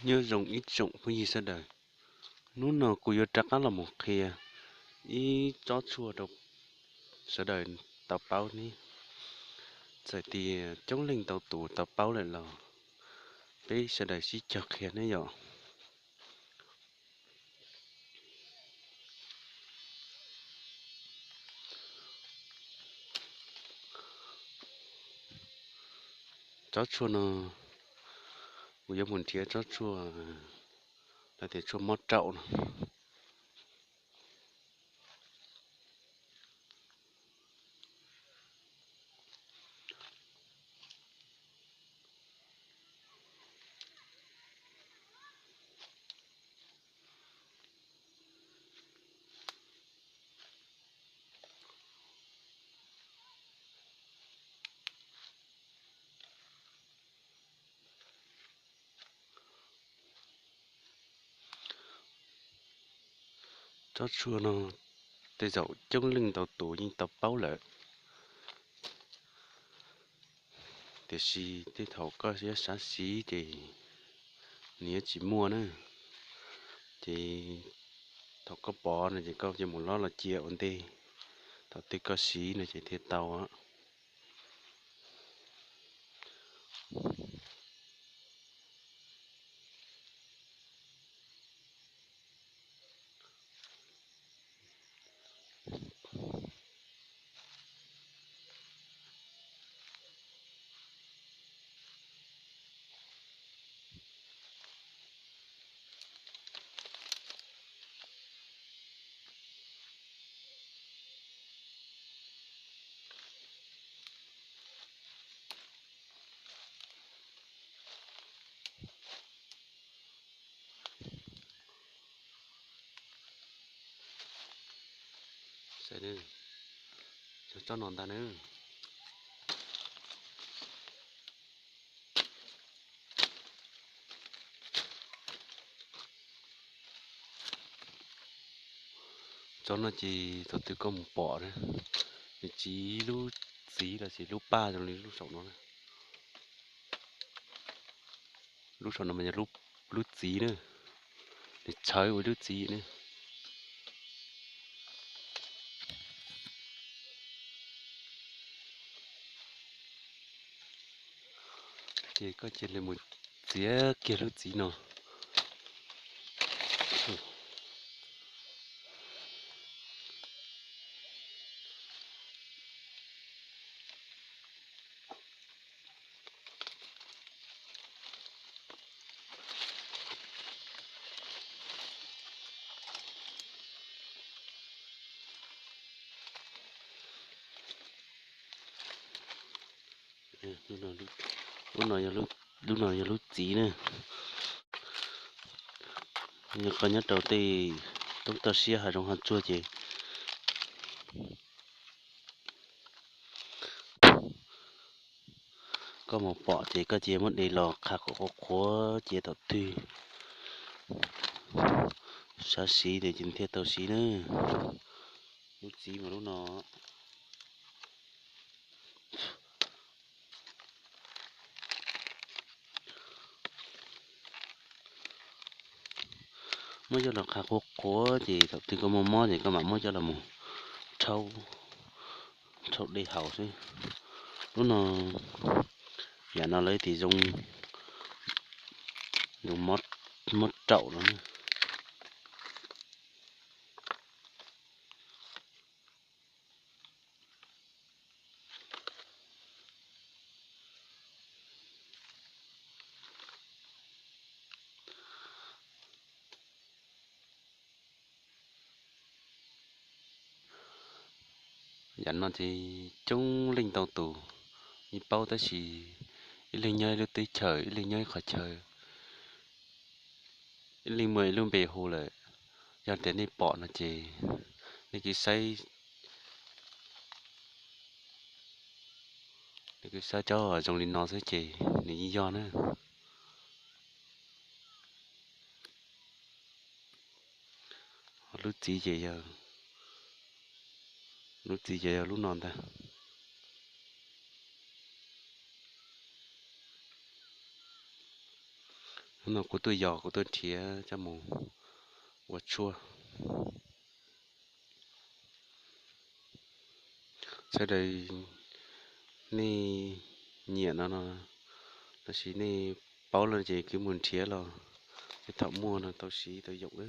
Nyob zoo ib tsoom phooj ywg sawv daws, hnub no kuv yuav rov qab los mus qhia ib tsob tshuaj rau sawv daws tau paub ne. Txawm tias coob leej ntau tus tau paub lawm los peb sawv daws sib cog qhia ne yom. Tsob tshuaj no, kuv yuav mus nrhiav tsob tshuaj, lawv tias tshuaj mob raum no. Tsob tshuaj no tej zaum coob leej ntau tus yeej tau paub lawm, tiam sis tej thaum koj yuav xav siv ces nws yuav tsis muaj na. Ces thaum koj pom no ces koj yuav mus lov los cia ua ntej, thaum twg koj siv no ces thiaj tau. Tsob no ntag na. Tsob no ces thaum twg koj mus pom na, nws tsiv lub txiv los sis lub paj zoo li lub saum no. Lub saum no mas yog lub txiv na, nws txhawv ua lub txiv na. Ces koj cia li mus txiav kiag lub txiv no. Lub no yog lub txiv na. Yog koj nyob rau tej roob toj siab hav zoov hav tsuag ces koj mus pom ces koj cia muab de los qha qhuav qhuav cia thaum twg xav siv ces thiaj tau siv na. Lub txiv mas lub no. Muab coj los qha qhuav qhuav ces thaum twg koj muaj mob ces koj mam muab coj los mus rhaub, rhaub dej haus xwb. Lub no, yam no lawv tias zoo, zoo mob raum no. Yam no ces coob leej ntau tus yeej paub tab sis ib leeg nyob ib lub teb chaws, ib leeg nyob ib qhov chaw, ib leeg muaj ib lub npe hu lawm. Yog tias nej pom no ces nej kuj saib, nej kuj saib cov zoo li no xwb ces nws yeej yog na. Lub txiv ces yog, lub txiv ces yog lub no ntag. No kuv tuaj yos, kuv tuaj nrhiav coj mus ua tshuaj. Sawv daws, nej nyiam no no, los sis nej paub los ces kuv mus nrhiav los, ces thaum muaj no tau siv tau yoom wb.